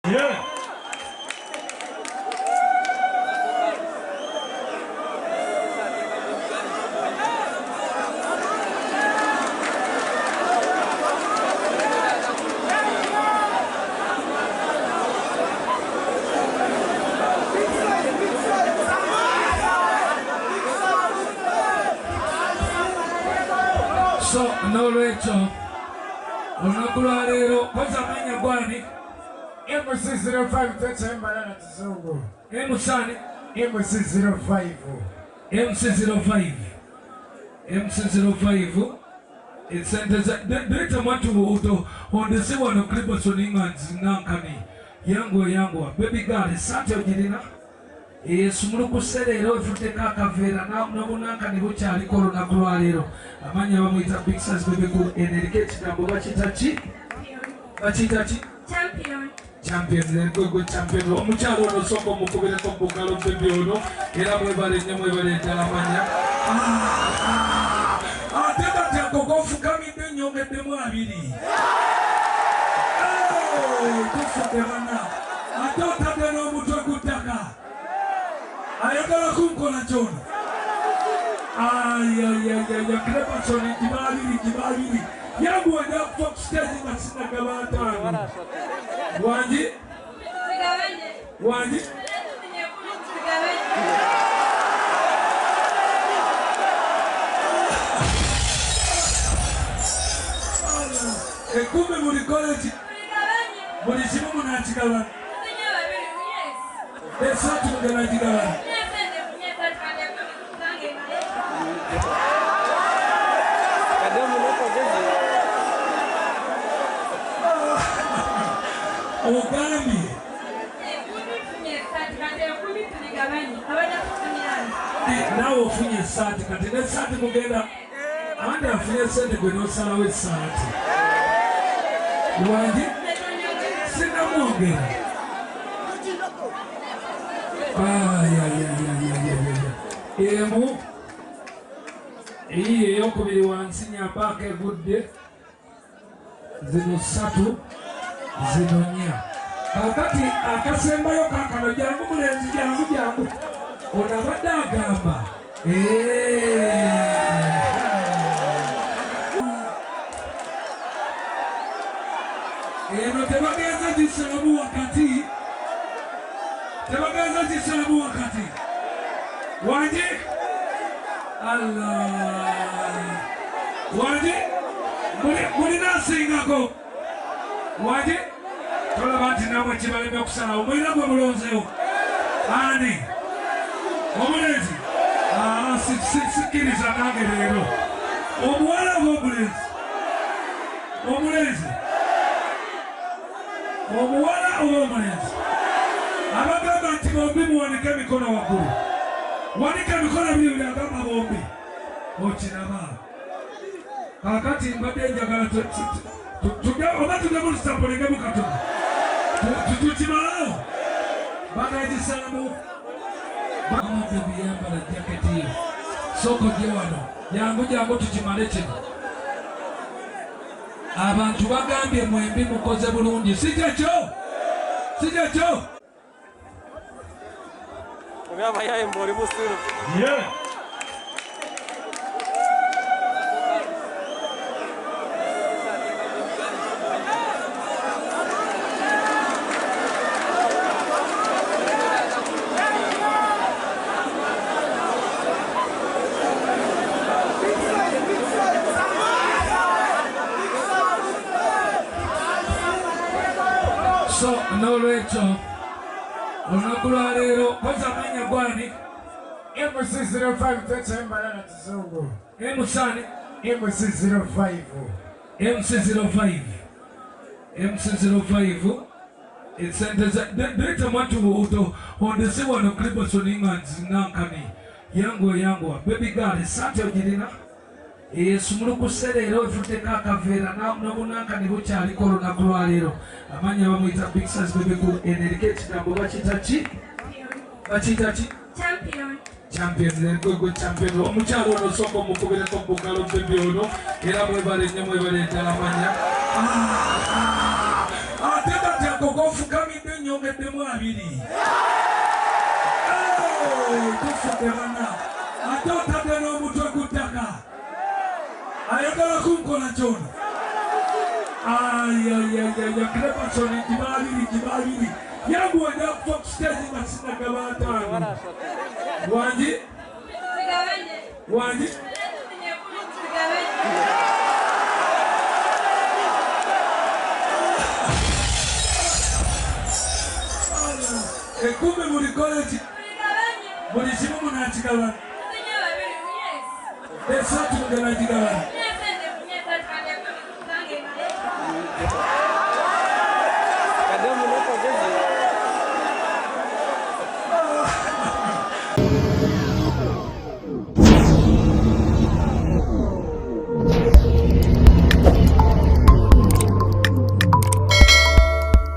Yeah. So n'olwekyo olunaku lwaleero koza amanya gwani MC05 Tetembala na Kizungu. MC MC05. MC05 MC05 esente za leeta mwatu oto ondese wano Clipperson nga nzinankani yanguwa yanguwa baby girl esaati ogirina esumulukuse leero efuddeko akaveera n'obunankani bukyaliko olunaku lwaleero amanya bamuyita Big Size Bebe Cool eno eriko ekigambo bakiyita ki bakiyita ki Champion. Champion gwe champion omukyalo ono osooka omukubireko bugalo bebi ono era mwebale nnyo mwebale ddala manya ate kati ako gofukamidde nnyongeddemu abiri tufudde bana ate otadde n'omutwe ku ttaka ayagala kunkola kyono ayayayaya Cleverson giba abiri giba abiri yanguwa nja kufa ku stage nga sinagaba ataano. Wangi? Wangi? Ekumi buli college buli kimu munakigabana esatu mugenda gigabana. Ogambye naawe ofunye esaati kati n'esaati mugenda andi afunye esente gwe n'osalawo esaati wangi sinamwongera emu eyiyo eyokubiri wansi nyambaako egudde zino ssatu zino nnya. Kakati akasembayo kaakano jangu mulenzi jangu jangu ono abadde agamba eno tebagenza gisalamu wakati tebagenza gisalamu wakati wangi Allah wangi mulina asingako wangi tolaba nti naamwe kibaleme okusalawo mulina gwe mulonzeewo ani omulenzi sikkiriza nange leero omuwala oba omulenzi omulenzi omuwala oba omulenzi abagamba nti bombi muwanike emikono waggulu wanika emikono biri agamba bombi okiraba kaakati mbadde njagala oba tugemu tusampulingemu katono tukimalawo bagagisalamu biyambala jaketi yo soko gye wano jangu jangu tukimale kino abantu bagambye mwembi mukoze bulungi si kyekyo si kyekyo. Yeah. So n'olwekyo olunaku lwaleero koza amanya gwani MC05 Tetembala na Kizungu. MC MC05 MC05 MC05 esente za leeta mwatu oto ondese wano Clipperson nga nzinankani yanguwa yanguwa baby girl esaati ogirina esumulukuse leero efuddeko akaveera n'obunankani bukyaliko olunaku lwaleero amanya bamuyita Big Size Bebe Cool eno eriko ekigambo bakiyita ki bakiyita ki Champion. Champion gwe champion omukyalo ono osooka omukubireko bugalo bebi ono era mwebale nnyo mwebale ddala manya 2. Tufudde bana ate otadde n'omutwe ku ttaka ayagala kunkola kyono. Ayayayaya Cleberson njiba 2 njiba 2 yangu wenda kufa ku stage nga sinagaba 5. Wangi wangi ekumi buli college buli kimu munakigabana esatu mugenda gigabana.